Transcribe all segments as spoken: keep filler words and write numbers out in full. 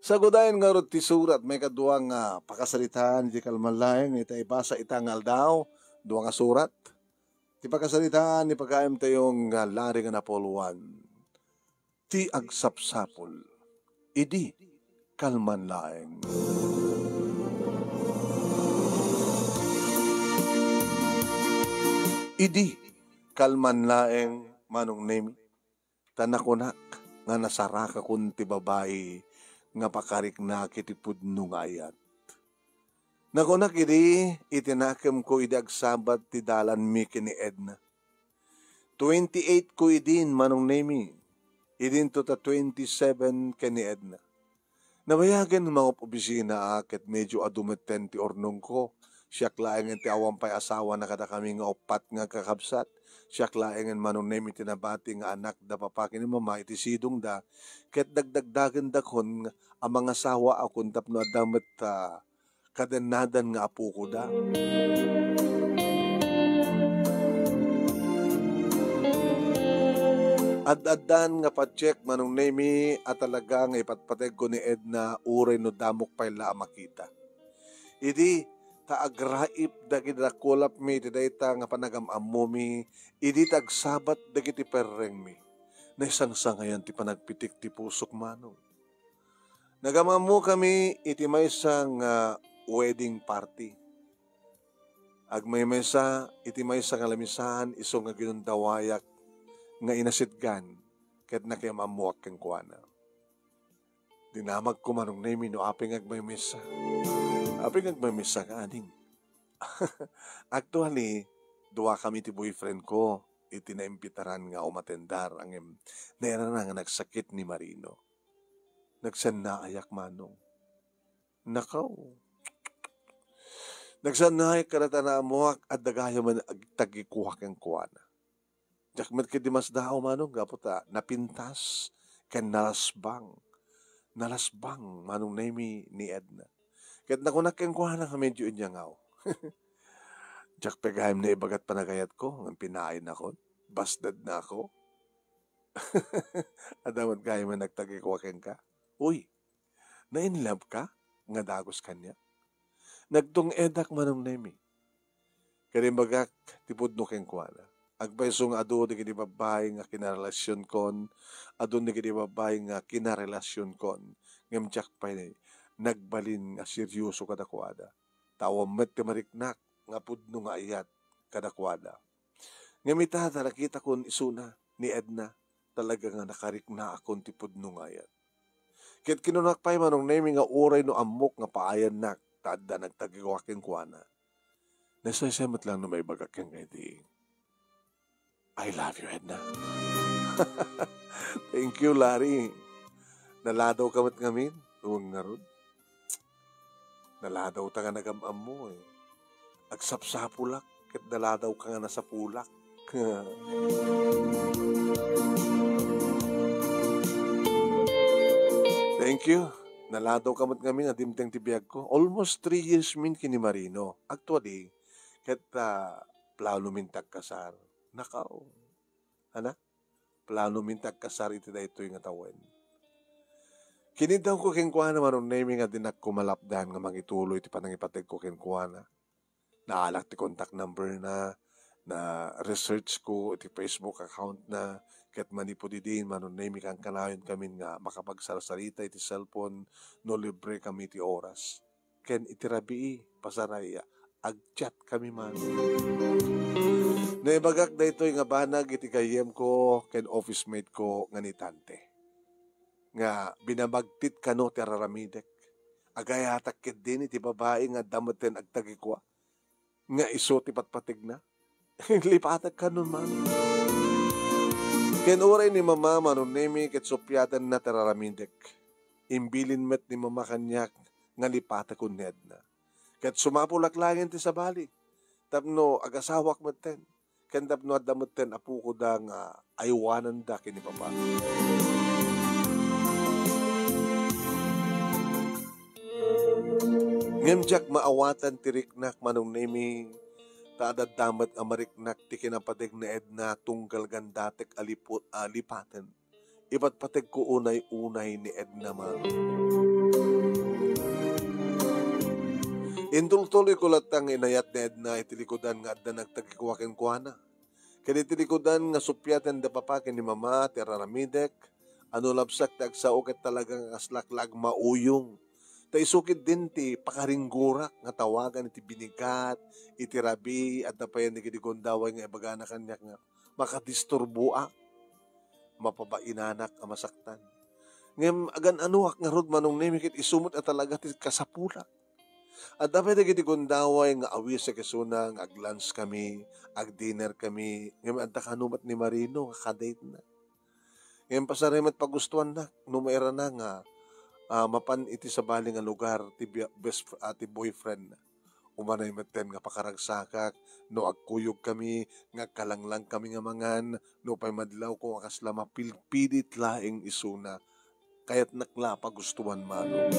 Sagudayen ngarud ti surat, maikadua nga pakasaritaan iti kalman laeng, ita ibasa ita nga aldaw, dua nga surat. Ti pakasaritaan ni pagaem tayo nga lari nga napuluan. Ti agsapsapul. Idi kalman laeng. Idi kalman laeng, Manong Nemi. Ta nakunak nga nasarakakon ti babai nga pakariknak iti pudno nga ayat. Nakunak idi iti nakemko idi agsabat ti dalanmi ken ni Edna. Twenty-eight ko idin, Manong Nemi. Idinto ta twenty-seven ken ni Edna. Nabayagen mangop-obisina a ket medyo adu metten ti urnongko. Siak laengen ti awan pay asawana kadakami nga uppat nga agkakabsat. Siak laengen, Manong Nemi, ti nabati nga anak da papa ken ni mama iti sidongda, ket dagdagdagenda kon a mangasawaakon tapno adda met, ah, kadennadan nga apokoda. Ad-addan nga patiek, Manong Nemi, a talaga nga ipatpategko ni Edna uray no damok pay la a makita. Idi ta agraip dagiti dakulapmi iti dayta nga panagam-ammomi, idi ta agsabat dagiti perrengmi. Naisangsangayan ti panagpitik ti pusok, Manong. Nagam-ammokami iti maysa nga wedding party. Agmaymaysa iti maysa nga lamisaan isu nga ginundawayak nga inasitgan ket nakiam-ammoak kenkuana. Dinamagko, Manong Nemi, no apay nga agmaymaysa. Apay nga agmaymaysa nga aning? Actually, duakami ti boyfriend ko iti naimbitaran nga umatendar, ngem nairana nga nagsakit ni Marino. Nagsannaayak, Manong. Nakaw. Nagsannaayak kada ta naammoak, adda gayam a nagtagikua kenkuana. Diak met ketdi masdaaw, Manong, gapu ta napintas ken nalasbang. Nalasbang, Manong Nemi, ni Edna. Ket nakunak kenkuana nga medyo inyangaw. Diak pay gayam naibagat panagayatko, ngem pinaaynak. Basdadnak. Adda met gayam a nagtagikua kenka. Uy, na-in love ka nga dagus kaniak? Nagtung-edak, Manong Nemi. Ket imbagak ti pudno kenkuana. Agpayso nga adu dagiti babbai nga kinarelasionkon, adu dagiti babbai nga kinarelasionkon, ngem diak pay nagbalin nga serioso kadakuada. Ta awan met ti mariknak nga pudno nga ayat kadakuada. Ngem ita, ta nakitakon isuna ni Edna, talaga nga nakariknaakon ti pudno nga ayat. Ket kinunak pay, Manong Nemi, nga uray no ammok nga paayannak ta adda nagtagikua kenkuana. Nasaysay met lang no maibagak kenka iti, "I love you, Edna." Thank you, Larry. Naladaw ka met ngamin, tuwang ngarud. Naladaw ta nga nagam-ammo, eh. Agsapsapulak, ket naladaw ka nga nasapulak. Thank you. Naladaw ka met ngamin a dimteng ti biagko. Almost three years min ken ni Marino. Actually, ket, ah, plano min ti agkasar. Nakaw. Anak, plano min ti agkasar iti daytoy nga tawen. Kiniddawko kenkuana, Manong Nemi, nga dinak ko malapdan nga mangituloy ti panangipategko kenkuana. Naalak ti contact number na, na-research ko iti Facebook account na, ket manipud idin, Manong Nemi, kankanayon kamin nga makapagsarsarita iti cellphone no libre kami iti oras. Ken iti rabii, pasaray, agchat kami man. Naibagak daytoy nga banag iti gayyemko ken office mate ko nga ni Tante, nga binabagtit kano ti araramidek. Agayatak ketdin iti babai nga adda metten agtagikua nga isu ti patpategna. Lipatek kanon, Mami. Ken uray ni Mama, Manong Nemi, ket suppiatenna ti raramidek. Imbilin met ni Mama kaniak nga lipatekon ni Edna. Ket sumapulak laengen ti sabali, tapno agasawak metten, ken tapno adda metten a pukoda nga aywananda ken ni Papa. Ngem diak maawatan ti riknak, Manong Nemi, ta adda met a mariknak ti kinapateg ni Edna tunggal gandatek a lipu-, a lipaten. Ipatpategko unay-unay ni Edna, Mami. Intultuloyko latta nga inayat ni Edna iti likudan nga adda nagtagikua kenkuana. Ket iti likudan nga suppiaten da papa ken ni mama ti ar-aramidek, a no labsak ti agsao ket talaga nga kaslak la agmauyong. Ta isu ketdin ti pakaringgorak nga tawagan iti binigat, iti rabii, adda payen dagiti gundaway nga ibagana kaniak nga makadisturboak, mapabainanak a masaktan. Ngem agan-anoak ngarud, Manong Nemi, ket isu met a talaga ti kasapulak. Adda pay dagiti gundaway nga awisek isuna nga ag-lunch kami, ag-dinner kami, ngem adda kano met ni Marino nga kadate-na. Ngem pasarem met pagustuannak no mairana nga, ah, mapan iti sabali nga lugar ti bia-, best fr-, ah, ti boyfriend-na. Umanay metten nga pakaragsakak no agkuyog kami nga agkalanglang kami nga mangan, no pay madlawko nga kasla mapilpilit laeng isuna. Kayatnak la a pagustuan, Manong.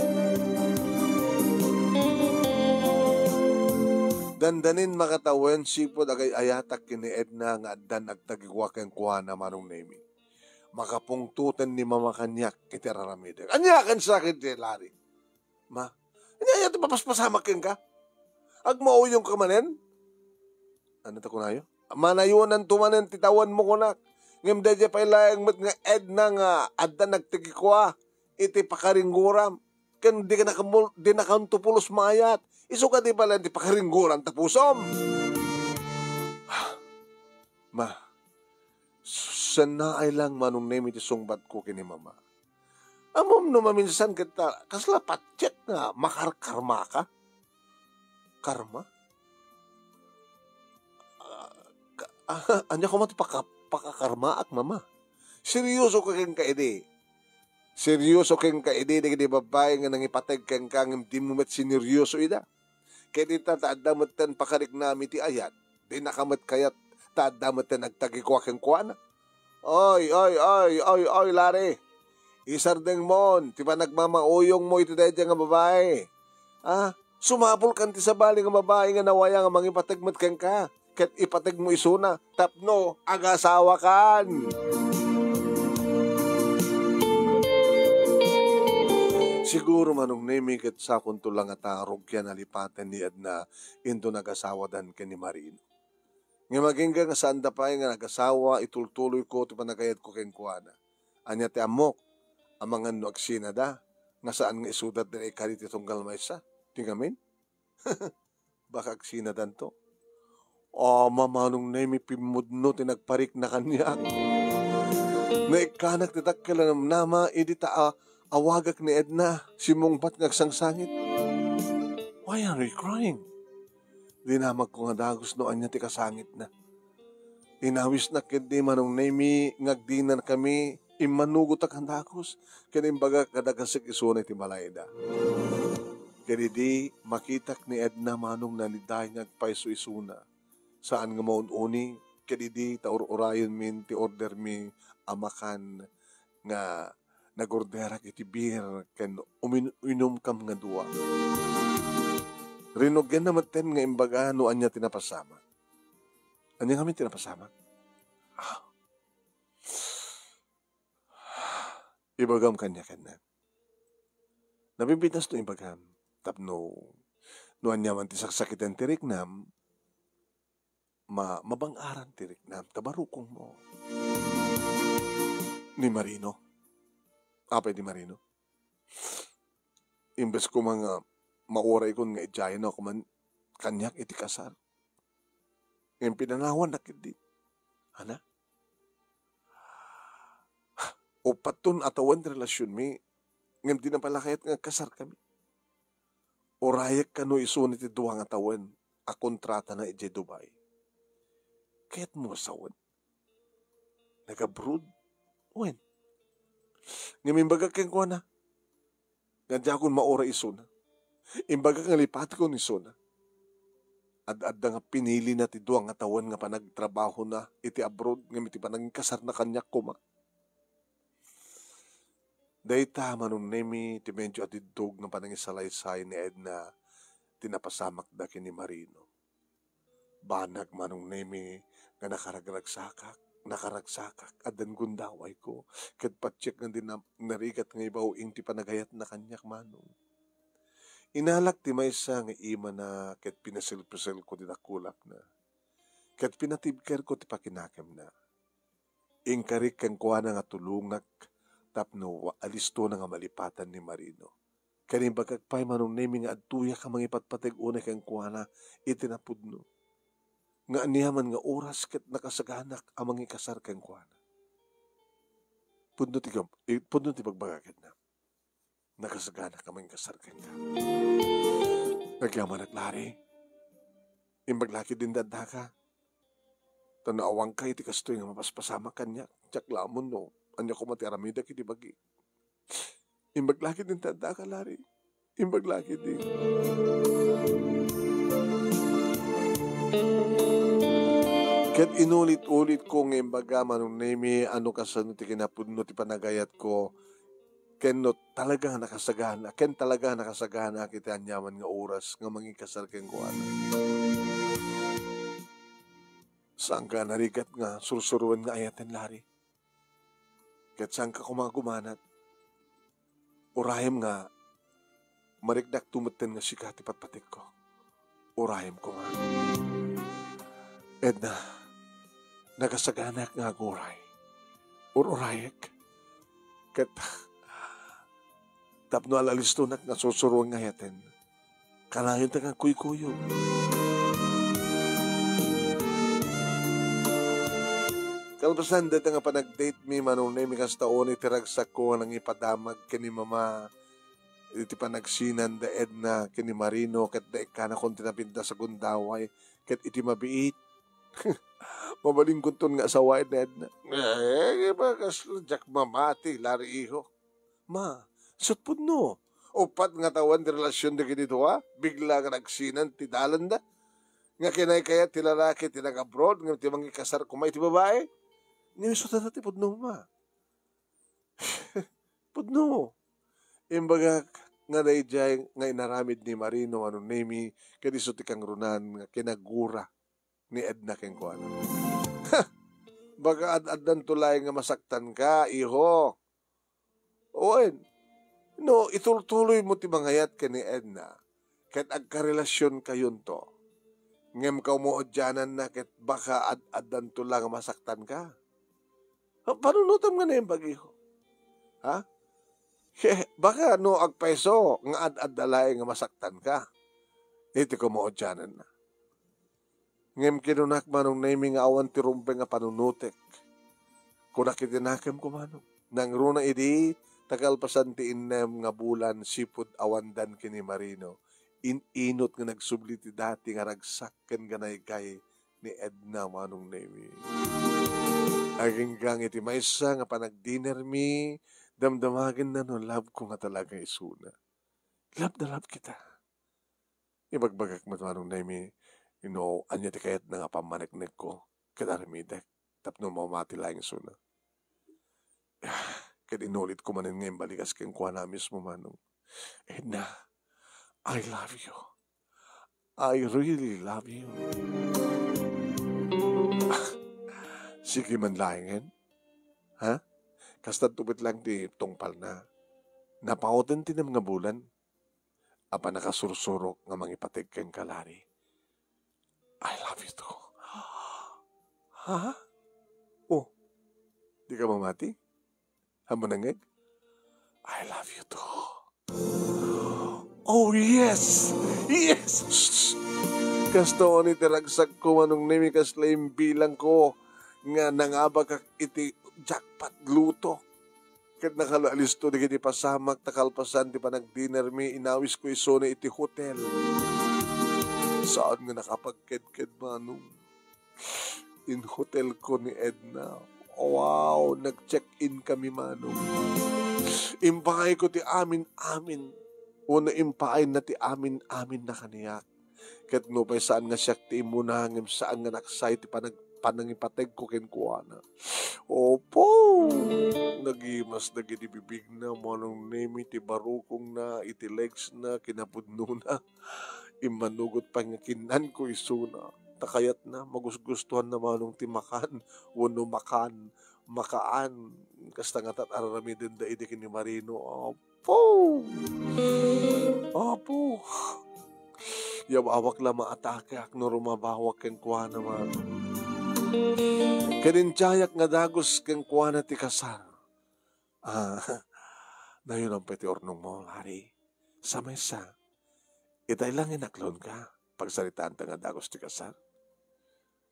Dandanin makatawen sipud agay-ayatak ken ni Edna nga addan agtagikua kenkuana, Manong Nemi. Makapungtoten ni Mama kaniak iti ar-aramidek. Ania ken sakit ti lari? Ma, ania ti papaspasamak kenka? Agmauyongka manen? Ania ti kunayo? Manayonanto manen ti tawenmo, kunak. Ngem daydiay pay laeng met nga Edna nga adda nagtagikua iti pakaringgoram. Ken di ka nakamul-, di nakanto pulos mayat. Isu kadi pay laeng ti pakaringgoram ta pusom. Ma, sannaay lang, Manong Nemi, ti sungbatko ken ni Mama. Ammom no maminsan ket ta, kasla patiek nga makarkarmaka? Karma? Ah, ka-, ah, ania koma ti paka-, pakakarmaak, Mama? Serioso ka kenka idi. Serioso kenka idi dagiti babbai nga nangipateg kenka ngem dimo met sinerioso ida. Ket ita ta adda metten pakariknam iti ayat, dinaka met kayat ta adda metten agtagikua kenkuana. Oy, oy, oy, oy, oy, Lare. Isardengmon ti panagmamauyongmo iti daydiay nga babai. Ah, sumapulkan ti sabali nga babai nga nawaya nga mangipateg met kenka, ket ipategmo isuna tapno agasawakan. Siguro, Manong Nemi, ket sakonto la ngata a rugian a lipaten ni Edna inton agasawadan ken ni Marino. Ngem agingga nga saanda pay nga nagasawa, itultuloyko ti panagayatko kenkuana. Ania ti ammok? Amangan no agsinada, nga saan nga isuda ti naikari ti tunggal maysa? Ti ngamin? Baka agsinadanto. Ama, Manong Nemi, pimmudno ti nagparikna kaniak. Naikkanak ti dakkel a namnama idi ta a-, awagak ni Edna, simmungbat nga agsangsangit. "Why are you crying?" Dinamagko nga dagus no ania ti kasangitna. Inawisnak ketdi, Manong Nemi, nga agdinerkami, immanugotak a dagus, ken imbagak a dagasek isuna iti balayda. Ket idi makitak ni Edna, Manong, naliday nga agpayso isuna. Saan nga maun-uni, ket idi ta ur-urayenmin ti ordermi a makan nga nagorderak iti beer ken umin-, inumkam nga dua. Rinugianna metten nga imbaga no ania ti napasamak. Ania ngamin ti napasamak? Ah. Ibagam kaniak, Edna. Napipintas no ibagam tapno no ania man ti saksakiten ti riknam, ma-, mabang-aran ti riknam ta barukongmo. Ni Marino. Apay ni Marino? Imbes koma nga mauraykon nga idiayenna koma kaniak iti kasar. Ngem pinanawannak ketdi. Ana? Uppat ton a tawen ti relasionmi, ngem dina pay la kayat nga agkasarkami. Urayek kano isuna ti dua nga tawen a kontratana idiay Dubai. Kayatmo nga sawen? Nag-abroad? Wen. Ngem imbagak kenkuana nga diakon mauray isuna. Imbagak nga lipatkon isuna. Ad-adda nga pinilina ti dua nga tawen nga panagtrabahona iti abroad ngem iti panangikasarna kaniak koma. Dayta, Manong Nemi, ti medyo adiddog nga panangisalaysay ni Edna ti napasamakda ken ni Marino. Banag, Manong Nemi, nga nakaragragsakak, nakaragsakak, addan gundawayko, ket patiek nga dinam-, narigat nga ibaw-ing ti panagayatna kaniak, Manong. Inalak ti maysa nga imana ket pinasilpiselko ti dakulapna, ket pinatibkerko ti pakinakemna. Inkarik kenkuana nga tulongak tapno wa-, alistona nga malipatan ni Marino. Ken imbagak pay, Manong Nemi, nga adtoyak a mangipatpateg unay kenkuana iti napudno, nga aniaman nga oras ket nakasaganak a mangikasar kenkuana. Pudno ti gam-, eh, pudno ti bagbagaketna. Nakasaganak a mangikasar kenka. Nagyamanak, Larry. Imbag la ketdin ti addaka. Ta no awanka iti kastoy nga mapaspasamak kaniak, diak la ammo no ania koma ti aramidek iti bagi. Imbag la ketdin ti addaka, Larry. Imbag la ketdin. Ket inulit-ulitko nga imbaga, Manong Nemi, a no kasano ti kinapudno ti panagayatko, ken no talaga nga nakasagana, ken talaga nga nakasagana iti aniaman nga oras nga mangikasar kenkuana. Saanka a narigat nga sursuroen nga ayaten, Larry. Ket saanka koma a gumanat. Urayem nga mariknakto metten nga sika ti patpategko. Urayem koma. Edna, nakasaganak nga aguray. Ur-urayek. Ket tapno alalistonak nga sursuroen nga ayaten, kanayon ta nga kuykuyog. Kalpasan dayta nga panagdate mi, Manong Nemi, kasta unay ti ragsakko nga nangipadamag ken ni Mama iti panagsinan da Edna ken ni Marino, ket naikkanakon ti napintas a gundaway, ket iti mabiit, mabalinkonton nga asawaen ni Edna. Eh, ba, kasla diak mamati, Larry, iho. Ma, sut pudno. Uppat nga tawen ti relasion dagiti dua, bigla nga nagsinan ti dalanda. Nga kinaykayat ti lalaki ti nag-abroad, ngem ti mangikasar koma iti babai. Ngem isut ti pudno, ma. Pudno. Imbagak nga daydiay nga inaramid ni Marino, Manong Nemi, ket isu ti kangrunan nga kinagura ni Edna kenkuana. Ha! Baka ad-addanto laeng nga masaktanka, iho. Wen, no itultuloymo ti mangayat ken ni Edna, ket agkarelasionkayonto, ngem kaumauddiananna ket baka ad-addanto la nga masaktanka. Panunotem nga naimbag, iho. Ha? He, baka no agpayso nga ad-adda laeng nga masaktanka iti kaumauddiananna. Ngem kinunak, Manong Nemi, nga awan ti rumbeng a panunotek. Kunak iti nakemko, Manong. Nangruna idi, ta kalpasan ti innem nga bulan sipud awandan ken ni Marino, in-inut nga nagsubli ti dati nga ragsak ken ganaygay ni Edna, Manong Nemi. Aginggang iti maysa nga panagdinermi, damdamagenna no love ko nga talaga isuna. Love na love kita. Ibagbagak met, Manong Nemi, no ania ti kayatna nga pammaneknekko ken aramidek tapno mamati laeng isuna. Ket inulitko manen nga imbalikas kenkuana mismo, Manong. Edna, I love you. I really love you. Sige man laengen. Ha? Kastanto met laeng ti tungpalna. Napauten ti nem nga bulan a pannakasursurok nga mangipateg kenka, Larry. I love you too. Ha? Oh, di ka mamati? Ammom nangngeg? I love you too. Oh, yes! Yes! Shh, shh. Kasta unay ti ragsakko, Manong Nemi, kasla imbilangko nga nangabakak iti jackpot lotto. Ket nakalaalisto dagiti pasamak, ta kalpasan ti panagdinermi, inawisko isuna iti hotel. Saan nga nakapagkedked, Manong. In hotelko ni Edna. Wow, nag-check-in kami, Manong. Impaayko ti amin-amin. Wenno impaayna ti amin-aminna kaniak. Ket nupay saan nga siak ti immuna, ngem saan nga naksay ti panag-, panangipategko kenkuana. Opo! Nagimas dagiti bibigna, Manong Nemi, ti barukongna, iti legsna, kinapudnona. Immanugot pay nga kinnanko isuna. Ta kayatna, magusgustoanna, Manong, ti makan, wenno makan, makaan. Kasta ngata ti ar-aramidenda idi ken ni Marino. Apo! Apo! Yawawak la maatakeak no rumabawak kenkuana, Mari. Ket idiayak nga dagus kenkuana ti kasar. Ah, nayon pay ti urnongmo, Larry. Sa maysa, itay lang inaklonka. Pagsaritaanta nga dagus ti kasar.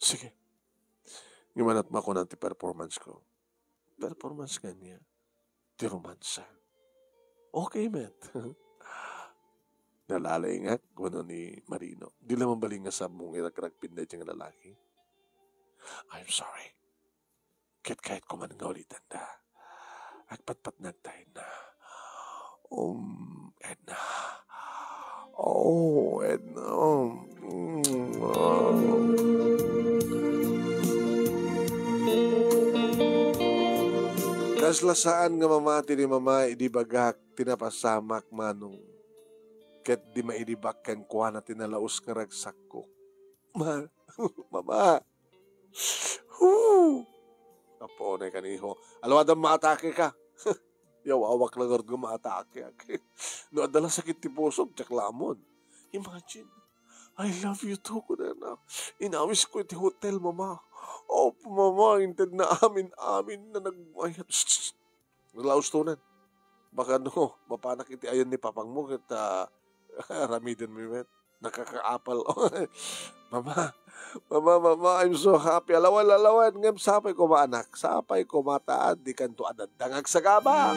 Sige. Ngem anat makunan ti performance ko. Performance kaniak. Ti romansa. Okay, met. Nalaingak, kuno ni Marino. Di la mabalin nga sammong iragragpin daydiay nga lalaki. I'm sorry. Ket kayatko man nga ulitenda. Agpatpatnag ta, Edna. Um, Edna. Oh, Edna. Mm, ah. Kasla saan nga mamati ni Mama idi bagak ti napasamak, Manong. Ket di mailibak kenkuana ti nalaus nga ragsakko. Ma-, Mama. Hoo! Apo, ne kaniho. Alwadam maatake ka. Yawawak la ngarud nga maatake. No adda la sakit ti pusok, diak la ammon. Imagine, "I love you too," kunana. Inawisko iti hotel, Mama. Opo, Mama, intedna amin-amin na nagmayat. Psst, psst. Nalaustonan. Baka no, mapanak iti ayan ni papangmo, ket, ah, aramiden mi met. Nakakaapal. Mama, Mama, Mama, I'm so happy. Alawan, alawan. Ngem sapay koma, anak. Sapay koma ta dikanto a daddang agsagaba.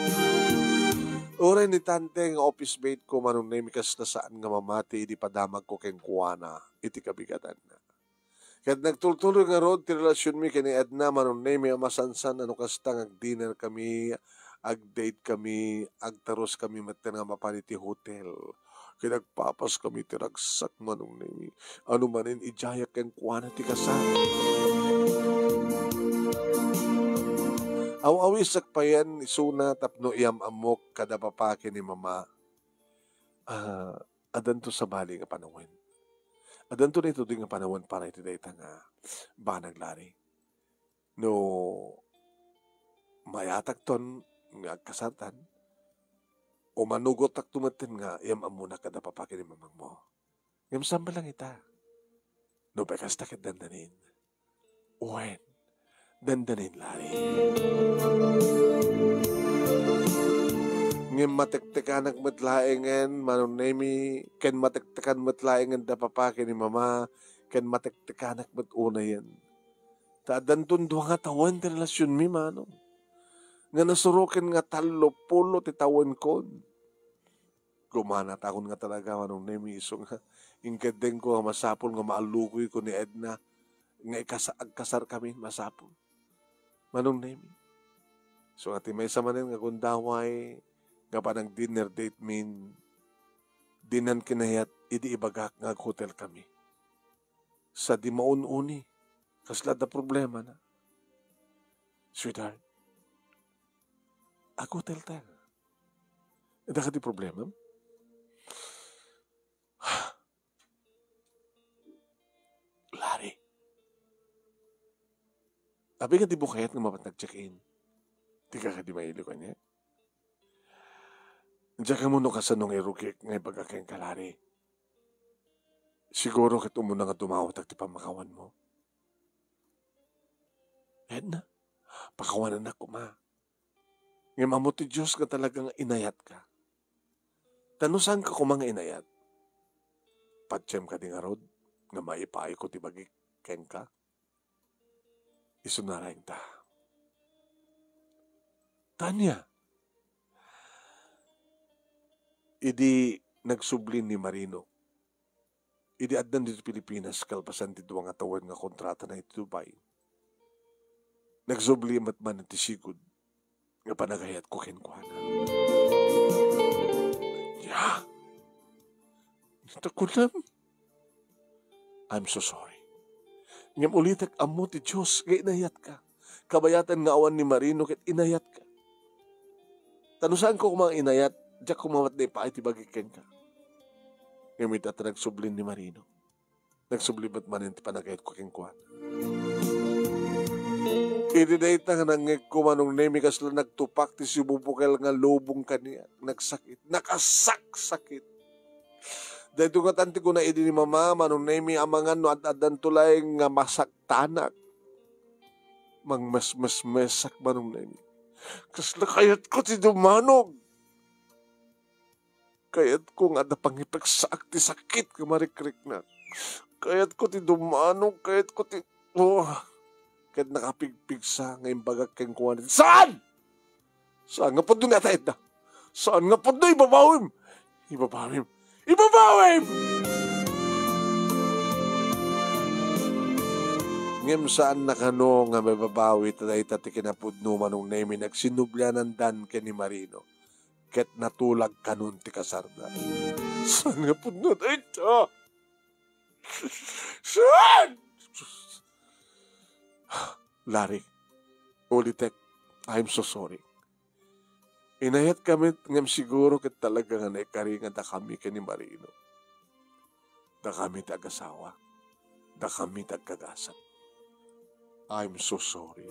Uray ni Tante nga office mate ko, Manong Nemi, kasla saan nga mamati idi padamagko kenkuana iti kabigatanna. Ket nagtultuloy ngarud ti relasionmi ken ni Edna, Manong Nemi, a masansan a no kasta nga agdinner kami, agdate kami, agtarus kami metten nga mapan iti hotel. Ket agpapas kami ti ragsak, Manong Nemi. Ano manen, idiayak kenkuana ti kasar. Aw-awisak payen isuna tapno iyam-ammok kada papa ken ni Mama. Ah, addanto sabali nga panawen. Addanto daytoy nga panawen para iti dayta nga banag, Larry. No mayatakton nga agkasartan, o manugotakto metten nga iyam-ammona kada papa ken ni mamangmo. Ngem saan met laeng ita? No pay kasta ket dandanin. Wen, dandanin, Larry. Ngem matektekanak met laengen, Manong Nemi, ken matektekan met laengen da papa ken ni mama, ken matektekanak met unayen. Ta addanton dua nga tawen ti relasionmi, Manong. Nga nasuroken nga tallo pulo ti tawenkon. Gumanatakon nga talaga, Manong Nemi, isu nga inkeddengko nga masapul nga maallugoyko ni Edna nga ikasa-, agkasarkami, masapul. Manong Nemi. Isu nga ti maysa manen nga gundaway nga panag-dinner date min, dinan kinayat idi ibagak nga aghotel kami. Sa di maun-uni, kasla adda problema na. Sweetheart, aghotel ta. Adda kadi problema? Larry. Apay nga di mo kayat nga mapan nag-check-in? Di ka kadi mailo kaniak? Diak ammo no kasano nga irugik nga ibagak kenka, Larry. Siguro ket umuna nga dumawat ti pammakawanmo. Edna, pakawanannak koma. Ngem ammo ti Dios nga talaga nga inayatka. Ta no saanka koma nga inayat, patiem kadi ngarud nga maipaayko ti bagik kenka? Isuna laeng ta. Tania, idi nagsubli ni Marino, idi addan ditoy Pilipinas kalpasan ti dua nga tawen nga kontratana iti Dubai, nagsubli met manen ti sigud nga panagayatko kenkuana. Ya! Ita kunam? I'm so sorry. Ngem ulitek, ammo ti Dios nga inayatka. Kabayatan nga awan ni Marino ket inayatka. Ta no saanko koma nga inayat, diak koma met ipaay ti bagik kenka. Ngem ita ta nagsubli ni Marino. Nagsubli met manen ti panagayatko kenkuana. Idi dayta nga nangngegko, Manong Nemi, kasla nagtupak ti sibubukel nga lubong kaniak. Nagsakit. Nakasaksakit. Daytoy ngatan ti kuna idi ni Mama, Manong Nemi, amangan no ad-addanto laeng nga masaktanak. Mangmesmesmesak, Manong Nemi. Kasla kayatko ti dumanog. Kayatko nga adda pangipeksaak ti sakit nga marikriknak. Kayatko ti dumanog, kayatko ti, oh. Ket nakapigpigsa nga imbagak kenkuana, "Saan? Saan nga pudno ni Atay Edna? Saan nga pudno? Ibabawim! Ibabawim! Ibabawim!" Ngem saan na kano nga mababawi ta dayta ti kinapudno, Manong Nemi, nagsinublianandan ken ni Marino. Ket natulag kanon ti kasarda. Saan nga pudno dayta? Saan? Larry, ulitek, I'm so sorry. Inayat kami, ngem siguro ket talaga nga naikari nga dakami ken ni Marino. Dakami ti agasawa. Dakami ti agkagasat. I'm so sorry.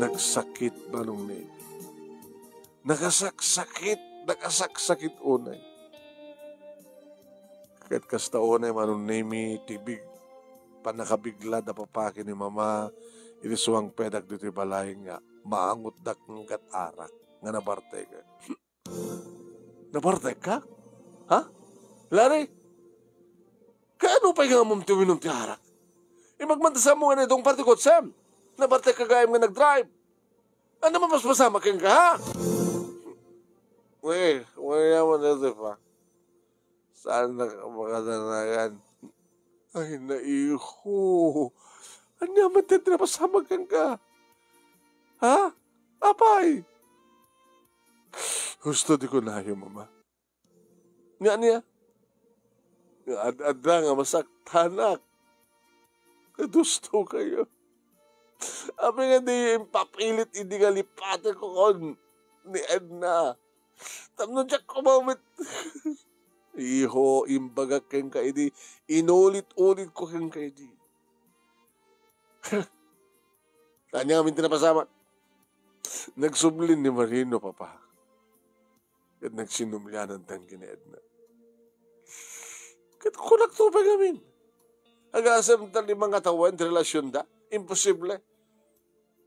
Nagsakit, Manong Nemi. Nakasaksakit, nakasaksakit unay. Ket kasta unay, Manong Nemi, ti big-, pannakabigla da Papa ken ni Mama, idi sumangpedak ditoy balay nga maangotdak ngkat arak nga nabartek. Nabartekka? Ha? Larry? Kaano pay nga ammom ti uminom ti arak? Imbag man ta saan mo nga naidungpar ti kotsem. Nabartekka gayam nga nagdrive. Ania, mapaspasamak kenka, ha? Wen, wen, yaman na, Pa. Saan na ka makadanagan? Ay, naiho. Ania man ti napasamak kenka? Ha? Apay? Husto ti kunayo, Mama. Nga ania? Nga ad-adda nga masaktanak. Kadusto kayo. Apay nga diyo impapilit idi nga lipatek ko kon ni Edna? Tapno diak koma met. Iho, imbagak kenka idi, inulit-ulit ko kenka idi. Ania ngamin ti napasamak? Nagsubli ni Marino, Papa. Ket nagsinublianantan ken ni Edna. Ket kunakto pay ngamin. Agasem ta lima nga tawen ti relasionda? Imposible.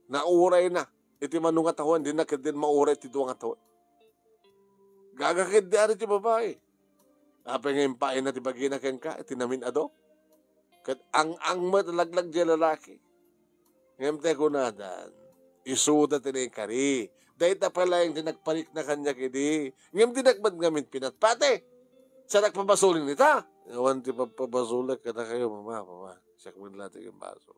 Naurayna. Iti mano nga tawen, dina ketdin mauray iti dua nga tawen. Gaga ketdi ari ti babai. Apay nga impaayna ti bagina kenka iti namin-adu? Ket ang-ang met a laglag diay lalaki. Ngem ti kunadan, isuda ti naikari. Dayta pay laeng ti nagparikna kaniak idi. Ngem dinak met ngamin pinatpati. Saanak pabasolin ita? Awan ti pagpabasolek kadakayo, Mama, Papa. Siak met la ti imbasol.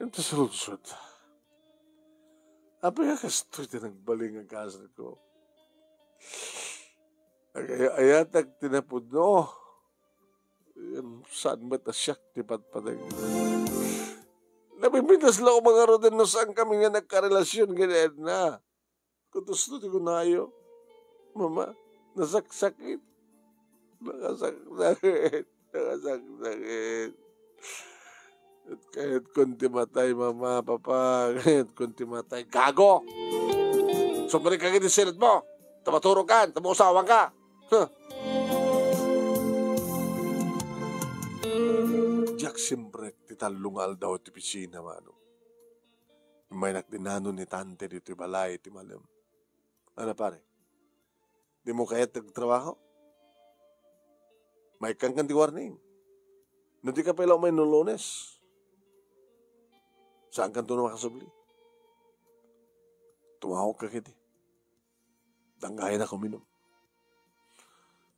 Ket ti saludsod, apay nga kastoy ti nagbalin nga gasatko? Agay-ayatak ti napudno. Ngem saan met a siak ti patpateg. Nabibitas la koma ngaruden no saan kami nga nagkarelasion ken ni Edna. Kadusto ti kunayo, Mama, nasaksakit. Nakasaksakit. Nakasaksakit. Ket kayatkon ti matay, Mama, Papa. Kayatkon ti matay. Gago! Sumrekka iti siled mo. Ta maturogkan, ta mausawangka. Huh. Diak simrek ti tallo nga aldaw iti opisina, Manong. Immaynak dinano ni Tante ditoy balay iti malem. Ano, pare? Dimo kayat ti agtrabaho? Maikkankan ti warning. No dika pay la umay no Lunes, saankanto no makasubli. Tumawagka ketdi. Danggayanak uminom.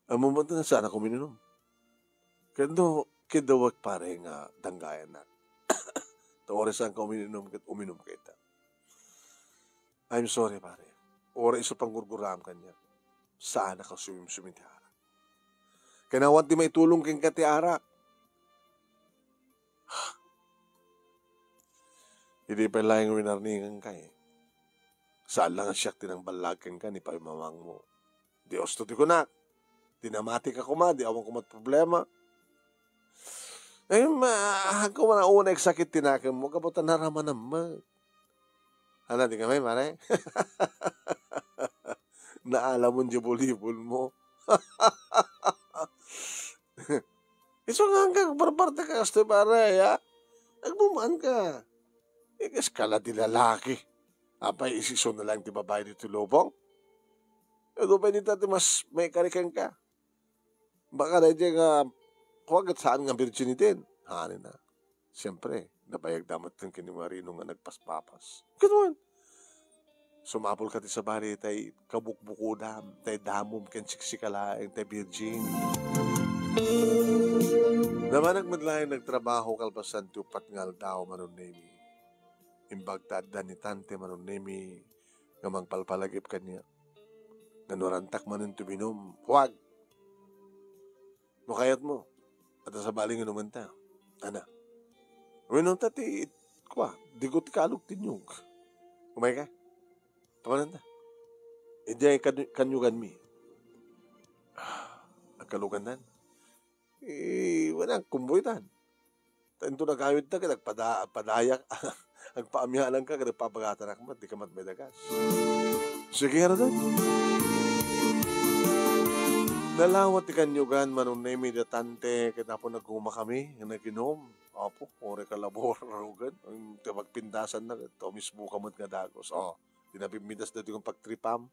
Ammom met nga saanak uminom. Ket no, kiddawek pare nga danggayanak. Ta uray saanka uminom ket uminumka ita. I'm sorry, pare. Uray isu panggurguraam kaniak, saanak a sumimsum iti arak. Ken awan ti maitulong kenka ti arak. Idi pay laeng winarninganka, eh. Saan la nga siak ti nangballag kenka ni pay mamangmo. Diosto ti kunak. Di namatika koma, di awan koma ti problema. Eh, ma-, ako man una eksakit ti nakemmo, gapu ta naramanam met. Ania, di ka may, pare? Naalamon di bulibol mo. Isu nga ka, agparte ka, kastoy, pare, ya? Agbumaan ka. Ikas ka la ti lalaki. Apay, isisu na lang ti babae ditoy lubong? Adu pay dita ti mas maikari kenka. Baka daydiay nga, kua ket saan nga virginity. Hanina. Siempre, nabayag da met ken ni Marino nga nagpaspapas. Ket wen, sumapul ka ti sabali tay kabukbukodam, tay damom ken siksika laeng, tay virgin. Namanak met laeng nagtrabaho kalpasan ti uppat nga aldaw, Manong Nemi. Imbag ta adda ni Tante, Manong Nemi, nga mangpalpalagip kaniak. Nanurantak manen ti uminum. Huwag! No kayatmo, adda sabali nga inumenta. Ania? Uminumta ti, kua, digo ti kalog ti niyog. Umayka? Kawananta. Idiay kan-, kanyuganmi. Ah, agkalugantan. Eh, wala, kumboytan. Ta into nagawidta ket agpada-, agpadayak, agpaamialanka ket agpabagatanak met, dika met maidagas. Sige, ngaruden. Nalawa ti kanyugan, Manong Nemi, da Tante, ket apo nagumakami, nag-inom. Apo, uray ka labor, rugen. Ang ti pagpintasanna, ket umisbuka met nga dagus. Oh, di napimpitas dati kong pagtripam.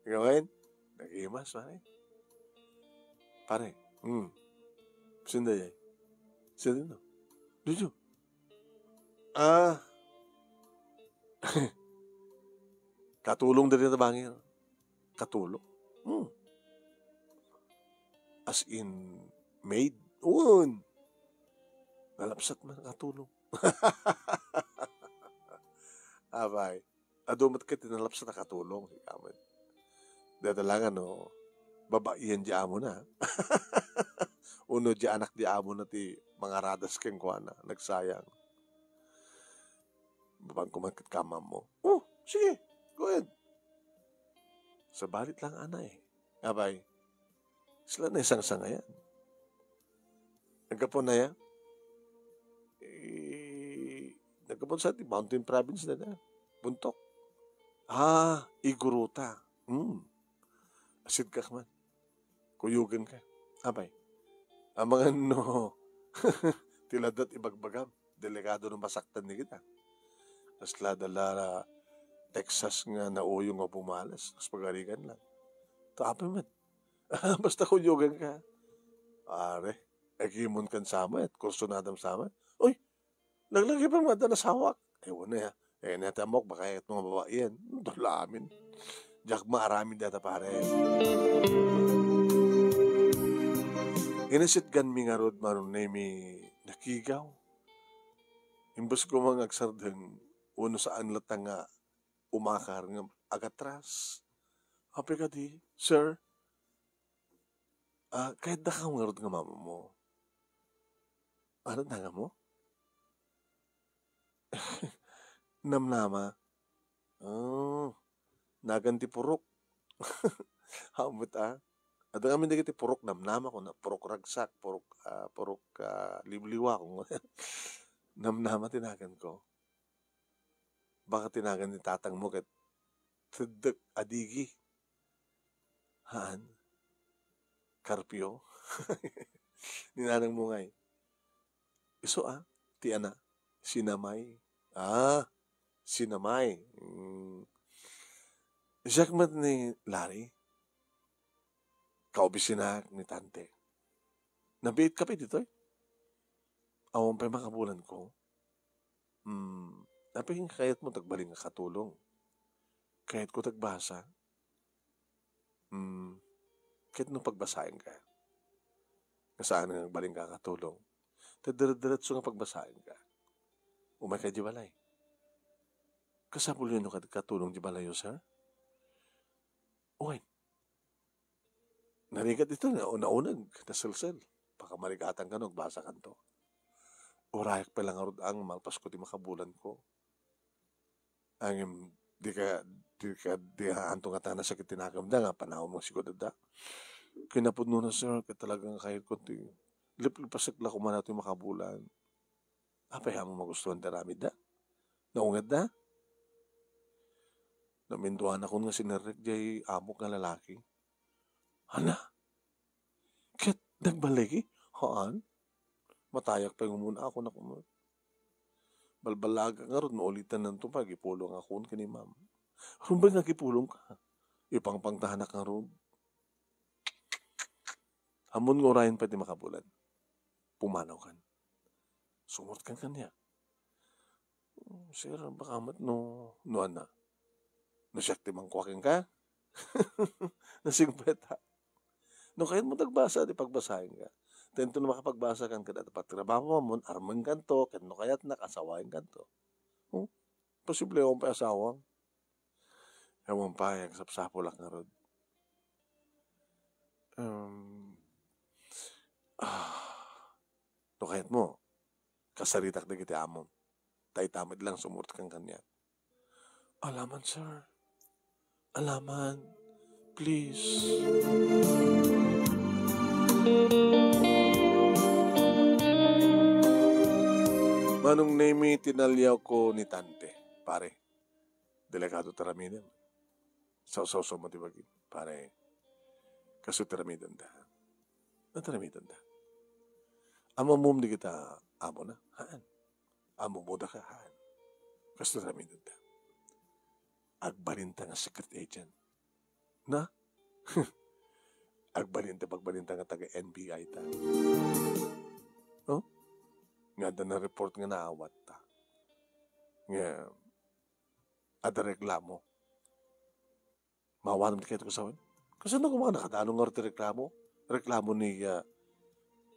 Ikaw, Wen? Nagimas, pare. Pare, hmm. Sino daydiay? Sino no? Jojo. Ah. Katulong diri ta bangir. Katulong? Hmm. As in, maid? Wen. Nalapsat man, katulong. Apay. Adu met ket ti nalapsat a katulong, sika met. Dayta la nga no, babaien ti amona. Wenno ti anak ti amona ti mangaradas kenkuana, nagsayang. Babaen ko man ket kamammo. Oh, sige, go ahead. Sabali la nga anay. Apay, sila naisangsangayan. Naggapu na ya? Eh, naggapu sa ti Mountain Province na na. Buntok. Ah, Iguruta. Hmm. Asidkak man. Kuyogen ka. Apay. Amangan no, ti laddat ibagbagam. Delikado no masaktan ni kita. Kasla dala Texas nga nauyo nga bumales. Kas pagarigan lang. Ta apay met. Basta kuyogen ka. Are, agimon kan samet, kursunadam samet. Uy, laglagi pa nga adda nasawak. Ay, wala ya. Eh, natamok, baka ito nga babae yan. Dalamin. Diak maaramin data, pare. Inasitgan mi ngarud, Manong Nemi, nakigaw. Imbes ko mga agsardeng, uno saan lata nga umakar nga agatras. Apay kadi, sir? Ah, kayat da ka ngarud nga mama mo? Ano nga mo? Namnama? Oh, nagan ti purok. Hamot, ah. Adda kami dagiti purok namnama ko na, purok ragsak, purok, ah, purok, ah, liwliwa ko. Namnama ti nagan ko. Baka ti nagan ni tatang mo ket teddek a digi. Haan? Karpio? Ni nanang mo ngay. Isu a, ti ana, sinamay. Ah, sinamay. Mm. Siak met ni Larry. Kaobisinak ni Tante. Nabiit ka pay ditoy? Awan pay makabulan ko. Hmm, apay nga kayat mo tagbalin nga katulong? Kayat ko tagbasa. Hmm, kayat no pagbasaen ka? Nga saan nga agbalin ka katulong? Ta dire-diretso nga pagbasaen ka. Umay ka di balay. Kasapul yun no kad-, katulong di balayo, sir? Uy, narigat ito, na-, nauneg, naselsel. Baka marigatan ka no agbasa kanto. Urayak pay lang ngarud ang malpas ko ti makabulan ko. Ngem, di ka, di ka, di ka anto nga tana sakit ti nakemda nga panaw mo sigud da. Kinapudnona, sir, ket talaga nga kayatko ti liplipasek la koma daytoy makabulan. Apay, a, magustuhan ti aramidda? Naungedda? Naminduanakon nga sinerrek diay amok nga lalaki. Ania? Ket nagbaligi? Haan. Matayak pay nga umuna-unakon. Balballagak ngarud no ulitennanto pay, agipulongakon ken ni ma'am. Rumbeng nga agipulongka. Ipangpangtanak ngarud. Ammom nga urayen pay ti makabulan, pumanawkan. Sumurotkan kaniak. "Sir, baka met no, no ania? No siak ti mangkua kenka?" Nasingpetak. "No kayatmo, agbasa, ti pagbasaenka. Ta inton makapagbasakan ket adda patrabahoam, armenkanto, ket no kayatnak, asawaenkanto." Oh, posible awan pay asawam. Awan pay, agsapsapulak ngarud. Um, ah, no kayatmo, kasaritak dagiti amom. Ta ita met lang sumurotkan kaniak. Alaman, sir. Alaman. Please. Manong Nemi, tinaliawko ni Tante, pare. Delikado ti aramidem. Sawsawsawmo ti bagim, pare. Kastoy ti aramidenda. Ania ti aramidenda? Ammom dagita amona? Haan. Ammom daka? Haan. Kastoy ti aramidenda. Agbalinta nga secret agent. Na? Agbalinta, pagbalinta nga taga N B I ta. No? Nga adda na-report nga naawatta. Nga adda reklamo. Maawatem ti kayatko sawen? Kasano koma nga nakadano ngarud ti reklamo? Reklamo ni, ah,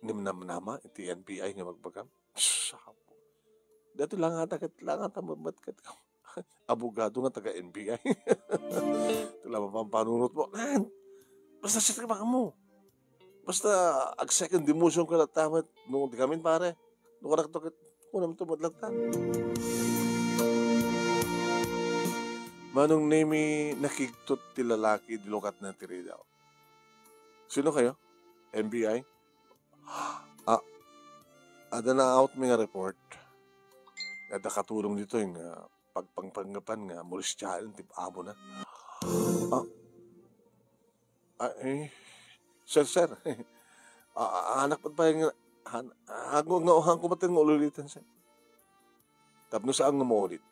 ni Namnama, iti N B I nga bagbagam? Sus, apo. Dati langata ket langata met ket abogado nga taga N B I. Iti la mapampanunotmo. Basta siak ti reklamo. Basta ag-second demotion ka latta met no di kami, pare. No kanak to ket kunam to met latta. Manong Nemi, nakigtot ti lalaki, di lukatna ti ridaw. Sino kayo? N B I? Ah, adda na-out mi nga report. Adda katulong ditoy nga pagpangpanggapan nga molistaen ti amona. Ah, ah, eh, sir, sir. Ah, ah, anak pay nga, han-, hanko nga, hanko met nga ululiten, sir. Tapno saan nga maulit,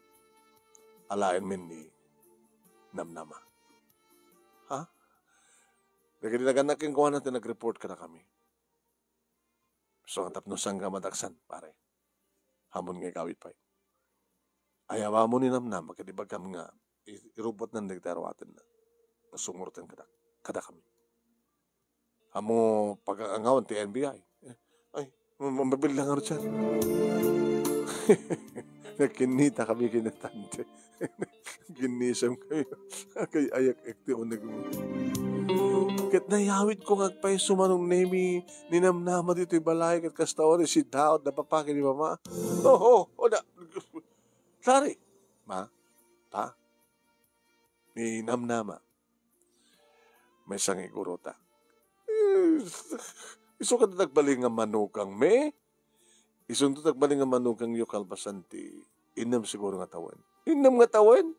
alaen men ni Namnama. Ha? Dagiti nagannak kenkuana ti nag-report kadakami. So, tapno saan nga madaksan, pare. Ammom nga igawid pay. Ayawam ni Namnama ket ibagam nga i-, irubotnan dagiti aruatenna. Nga sumuroten kada, kadakami. Ammom pag-angawan ti N B I. Eh, ay, ma-, mabillang ngarud siya. Nagkinnita kami ken ni Tante. Ginnisem kami. Kay ayak ekti o nag-, ket nayawidko nga agpayso, Manong Nemi, ni Namnama ditoy balay ket kasta, o, ni sidaot, napapaki ni Mama. Oo, o, na, sorry. Ma, pa, ni Namnama. Maysa nga igurota. Eh, isu ket nagbalin nga manukangmi. Isunto nagbalin nga manukangyo kalpasan ti innem siguro nga tawen. Innem nga tawen?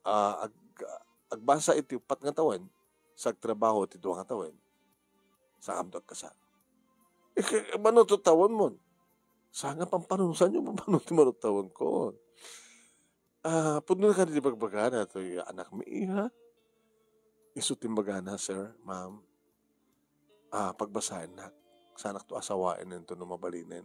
Ah, ag-, agbasa iti uppat nga tawen, sa agtrabaho iti dua nga tawen, sa amto agkasar. Eh, mano to tawenmon? Saan nga pampanunosanyo, mano ti mano tawenko? Ah, pudno kadi ti bagbagana toy anakmi, iha? Isu ti imbagana, sir, ma'am. Ah, pagbasaennak. Saannak to asawaen inton no mabalinen.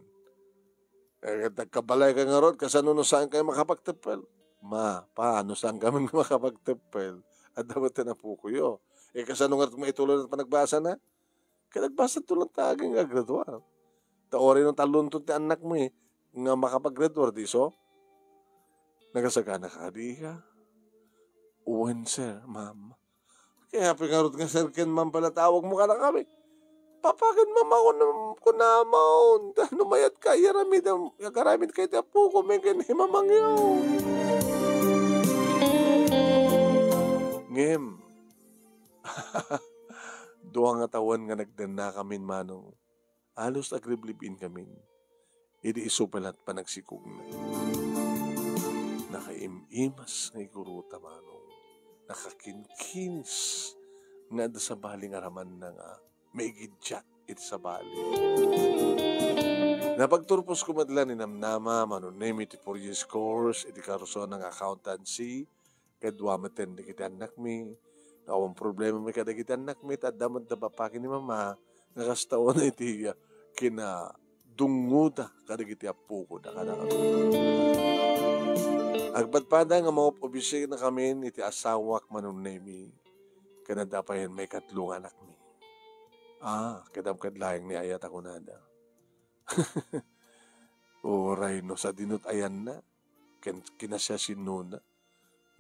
Eh, ket agkabalay ka ngarud, kasano no saan kayo makapagteppel? Ma, pa, no saan kami makapagteppel? Adda met ti napukoyo. Eh, kasano ngarud maituloy ti panagbasana? Ket agbasato latta aging aggraduar. Ta uray no talonton ti annakmi nga makapaggraduar, di isu? Nagasagana kadi, iha? Wen, sir, ma'am. Kayatmi ngarud nga sir ken ma'am pay la ti awagmo kadakami. Papa ken mama, kun-, kunamon. Ta no mayat ka, iyaramidem, agaramid kayo ti apokon ken ni mamangyo. Ngem, Dua nga tawen nga nagdennakamin, Manong. Halos agribli-bli-in kamin. Idi isu pay la't panagsikogna. Nakaim-imas nga igurota, Manong. Nakakinkinis nga adda sabali nga aramanna nga maigiddiat iti sabali. Napagturposko met la ni Namnama, Manong Nemi, iti four years course iti karusuan nga accountancy, kadua met dagiti annakmi. Awan problemami kadagiti annakmi, ta adda met da papaki ni Mama, nga kasta unay iti, ah, kinadungngoda kadagiti appoda kadakami. Agpadpada nga mangop-opisina kamin iti asawak, Manong Nemi, ken adda pay maikatlo nga anakmi. Ah, kadam kad laeng ni ayat a kunada. Uray no sadinot ayanna, ken kinasiasinnona.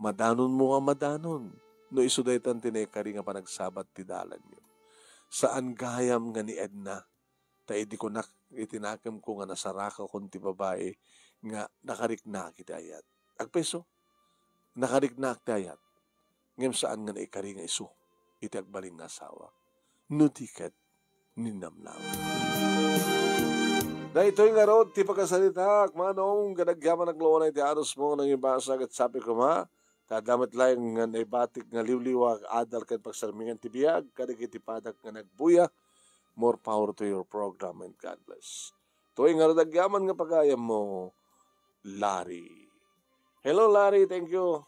Madanonmo nga madanon no isu daytan ti naikari nga panagsabat ti dalanyo. Saan gayam nga ni Edna, ta idi kunak iti nakemko nga nasarakakon ti babai nga nakariknak iti ayat. Agpayso, nakariknak ti ayat, ngem saan nga naikari nga isu iti agbalin nga asawa. No di ket ni Namnama. Daytoy ngarud ti pakasaritaak, Manong, kadagyaman agluonay ti arusmo, nangibasa ket sapay koma, ta adda met laeng nga naibatik nga liwliwa, adal ken pagsarmingan ti biag, kadagiti padak nga nagbuya. More power to your program and God bless. Toy ngarud agyaman nga pagayammo, Larry. Hello, Larry. Thank you.